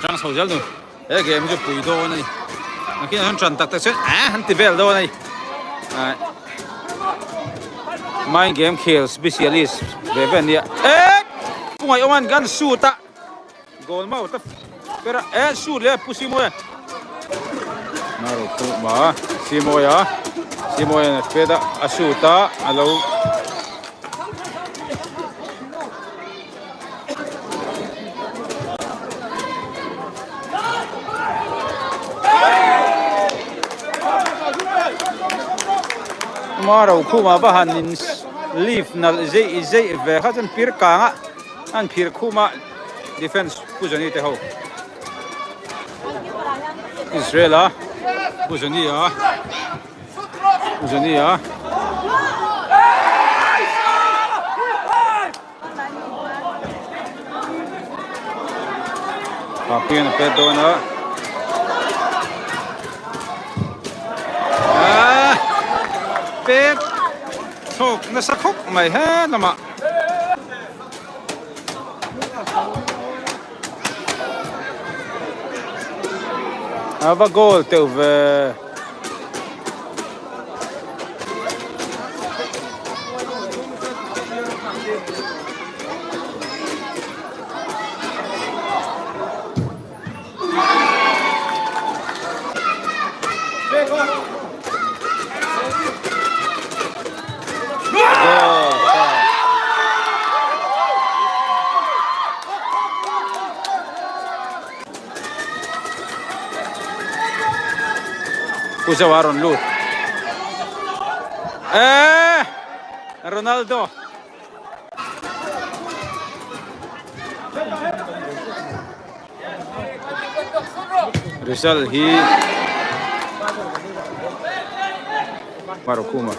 An tang chho zel nu. He game hi chu pui dawn a ni. Nakin an tan tak tak chuan eh an ti vel dawn a ni. Mind game khel specialist ve ve ania. Eh! Pungai awm an kan shoot a. Goal mau ta pera eh shoot le pu Simoya. Maro pu ma Simoya. Simoya na peda a shoot a alo Maro khuma va han in leaf nalh zeih zeih ve kha chuan pir kang a an phir khum a defence Pu Johnny te ho Israel a Pu Johnny a Pu Johnny a. Papuian a pet dawn a. Ah, pet chhawk nasa khawp mai he lamah. A va goal teuh ve. Pu Zoa a rawn lut. Eh! Ronaldo. Result hi Marukuma.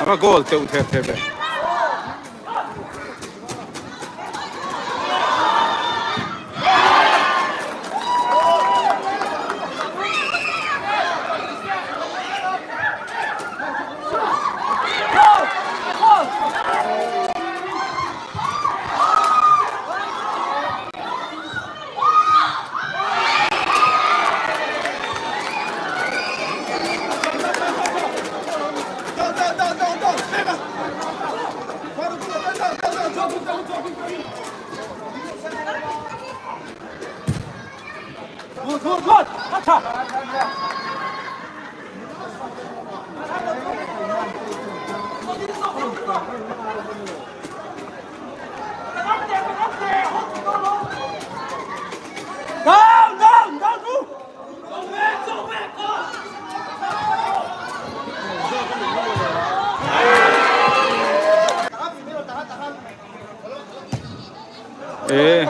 A va goal teuh thep thep e. E.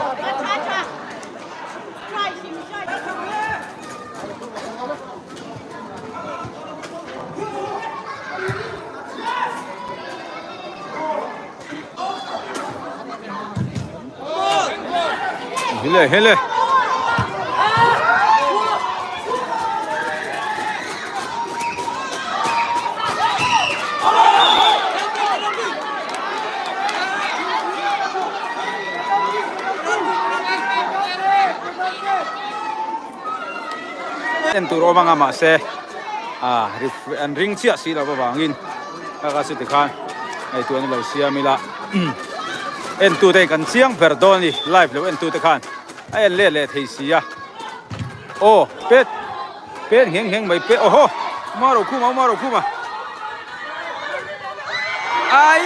Hele hele. En tur awm anga mahse ah an ring chiah si lo avangin haka chu tikhan ngaihtuah ni lo siam ila en tu te kan chiang ber dawn a ni live lo en tu te khan a en let leh thei si a aw pet pet ngheng ngheng mai pet awhaw maro khuma maro khuma ai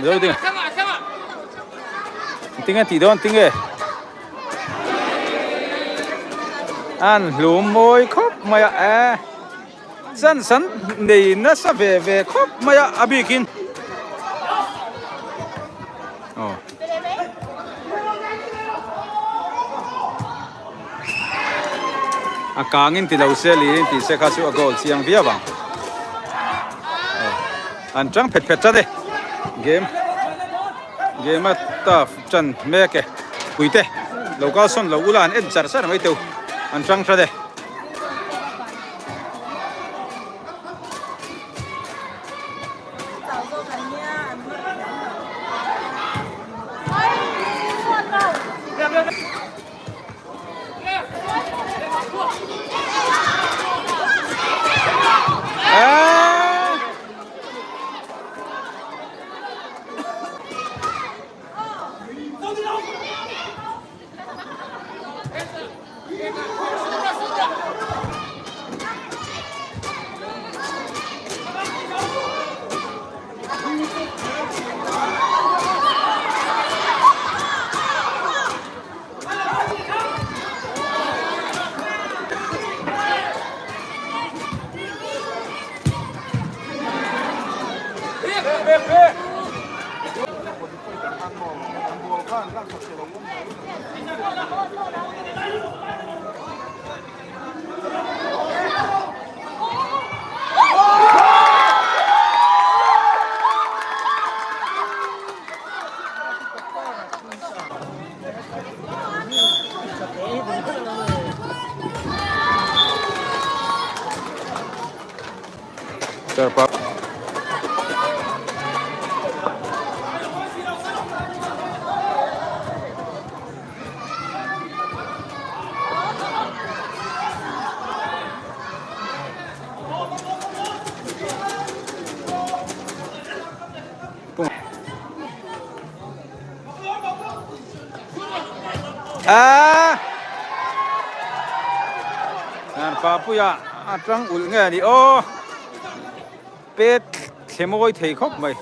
Zo ding. Tinge tih dawn tinge. An hlum mawi khawp mai a e. Chan san nei nasa ve ve khawp mai a a bikin. Oh. A kangin ti lo se lirin ti se kha chu a goal chiang viau ang. An tang phet phet tan e. Game game a tough tan mek e. Puite lo kal sawn lo ula an en char char mai teu. An tang tan e. Aaa Papuia a tang ulh nge a ni aw pet thle mawi thei khawp mai.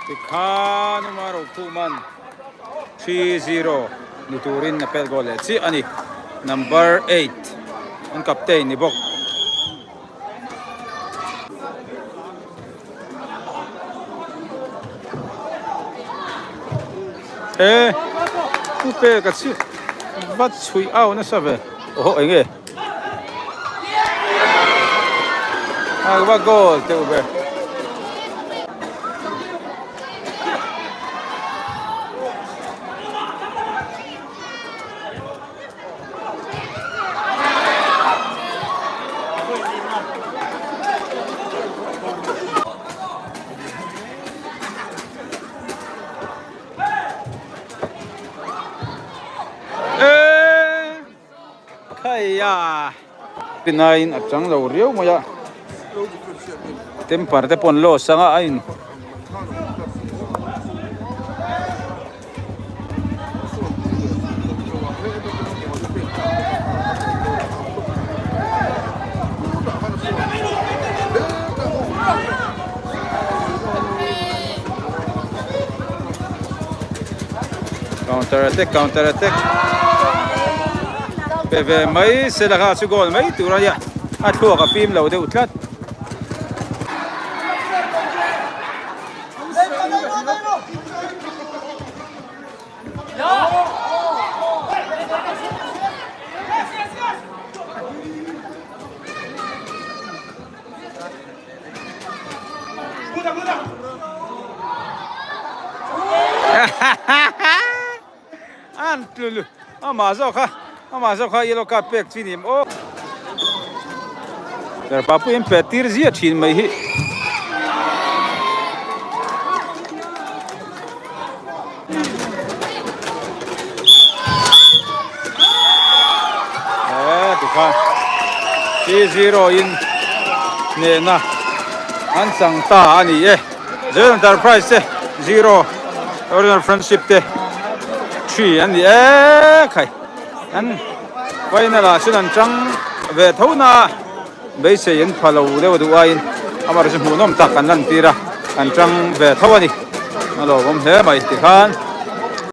Tikhan uma Rokhuman 3-0 ni turin a pel goal leh chiah a ni. Number 8 an captain ni bawk. E pu pe ka chi va chhui au nasa ve oho enge a va goal teuh ve. Pinain a chang lo riau mai a temper te pawh an loss anga a in Counter attack counter attack pe ve mai se la kha chu goal mai tur a nia a thluak a fim lo deuh tlat. An tlu amah zawk kha amah zawk kha yellow card pek chi ni em aw. Darpa pawhin pet tir zia thin mai hi. Eh tikhan 3-0 in hnehna an chang ta a ni e. Zero Enterprise te 0 Original Friendship te 3 an ni e khai. An final ah chuan an tang ve tho na a beisei an pha lo deuh duh aiin amaherawhchu hmuhnawm tak an lan tir a an tang ve tho a ni a lawmawm hle mai tikhan.